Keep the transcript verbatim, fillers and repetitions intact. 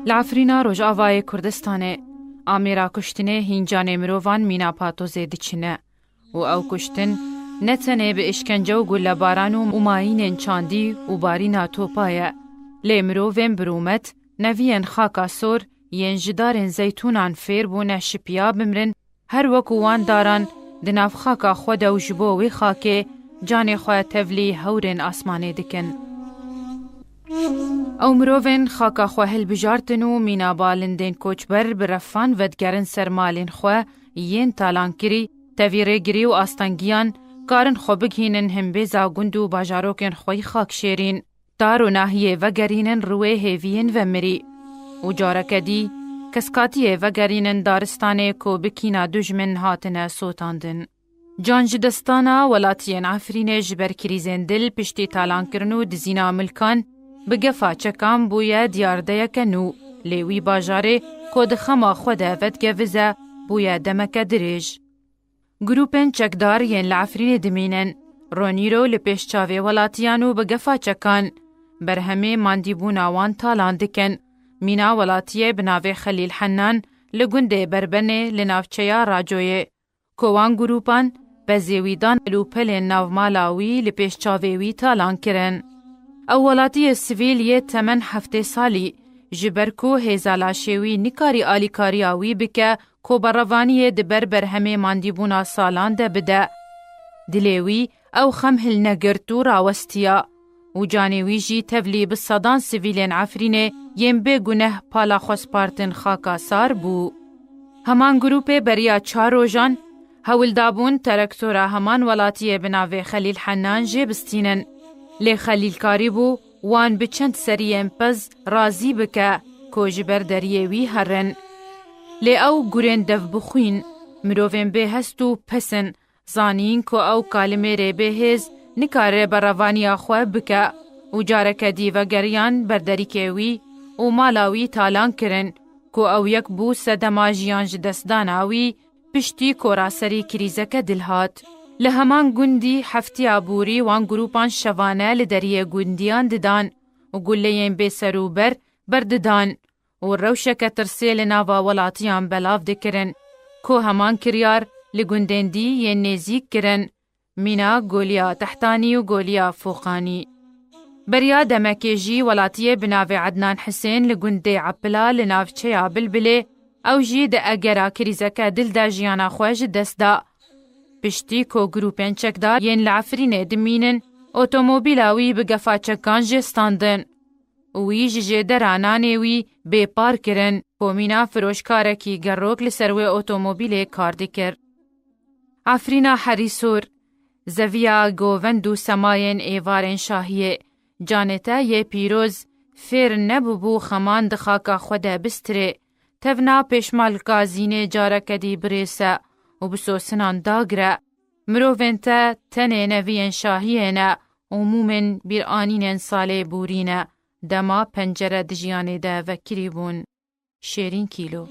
Li Efrîna Rojavayê Kurdistanê amêra kuştinê hîn canê mirovan mîna patozê diçine û ew kuştin ne tenê bi îşkence û gulebaran û mayînên çandî û barîna topa ye, lê mirovên birûmet, neviyên xaka sor, yên ji darên zeytûnan fêr bûne şipiya bimrin, her wekû wan daran di nav xaka xwe de û ji bo wê xakê canê xwe tevlî hewrên asmanê dikin. Ew mirovên xaka xwe hilbijartin û mîna balindên koçber bi refan vedigerin ser malên xwe yên talankirî, tevî rêgirî û astengiyan, karin xwe bigihînin himbêza gund û bajarokên xwe yî xakşêrîn, dar û nahiyê vegerînin riwê hêviyên vemirî û careke dî keskatiyê vegerînin daristanê ku bi kîna dujmin hatine sotandin. Can ji destana welatiyên Efrînê ji ber krîzên dil piştî talankirin û dizîna milkan bi gefa çekan bûye diyardeyeke nû, lê wî bajarê ku di xema xwe de vedigevize bûye demeke dirêj. Grûpên çekdar yên li Efrînê dimînin, ronîro li pêş çavê welatiyan û bi gefa çekan berhemê mandîbûna wan talan dikin. Mîna welatiyê bi navê Xelîl Hennan li gundê Berbenê li navçeya Racoyê, ku wan grûpan bezê wî dan pelûpelên navmala wî li pêş çavê wî talan kirin. Ew welatiyê sivîl yê temen heftê salî, ji ber ku hêza laşê wî nikarî alîkariya wî bike ku berevaniyê di ber berhemê mandîbûna salan de bide. Dilê wî ew xem hilnegirt û rawestiya û canê wî jî tevlî bi sedan sivîlên Efrînê yên bê guneh pala xwe spartin xaka sar bû. Heman grûpê beriya çar rojan hewil dabûn terektora heman welatiyê bi navê Xelîl Hennan jê bistînin. Lê Xelîl karîbû wan bi çend seriyên pez razî bike ku ji ber deriyê wî herin. Lê ew gurên devbixwîn, mirovên bêhest û pes in, zanîn ku ew kalimêrê bêhêz nikare berevaniya xwe bike û careke dî vegeriyan ber derîkê wî û mala wî talan kirin ku ew yek bû sedema jiyan ji destdana wî piştî ku raserî krîzeke dil hat. Li heman gundî heftiya borî wan grûpan şevane li deriyê gundiyan didan û guleyên bêserûber berdidan û rewşeke tirsê li nava welatiyan belav dikirin ku heman kiryar li gundên dî yên nêzîk kirin, mîna Goliya Tehtanî û Goliya Foqanî. Beriya demekê jî welatiyê bi navê Ednan Hisên li gundê Epila li navçeya Bilbilê, ew jî di egera krîzeke dil de jiyana xwe ji dest da. Piştî ku grûpên çekdar yên li Efrînê dimînin, otomobîla wî bi gefa çekan jê standin. Wî ji jêdera nanê wî bêpar kirin, ku mîna firoşkarekî gerok li ser wê otomobîlê kar dikir. Efrîna Herîsor, zeviya govend û semayên êvarên şahiyê, canê te yê pîroz fêr nebûbû xeman di xaka xwe de bistirê, tevna pêşmalka zînê careke dî birêse û bi sosinan dagire. Mirovên te tenê neviyên şahiyê ne û mûmên bîranînên salê borî ne, dema pencere di jiyanê de vekirî bûn. Şêrîn Kîlo.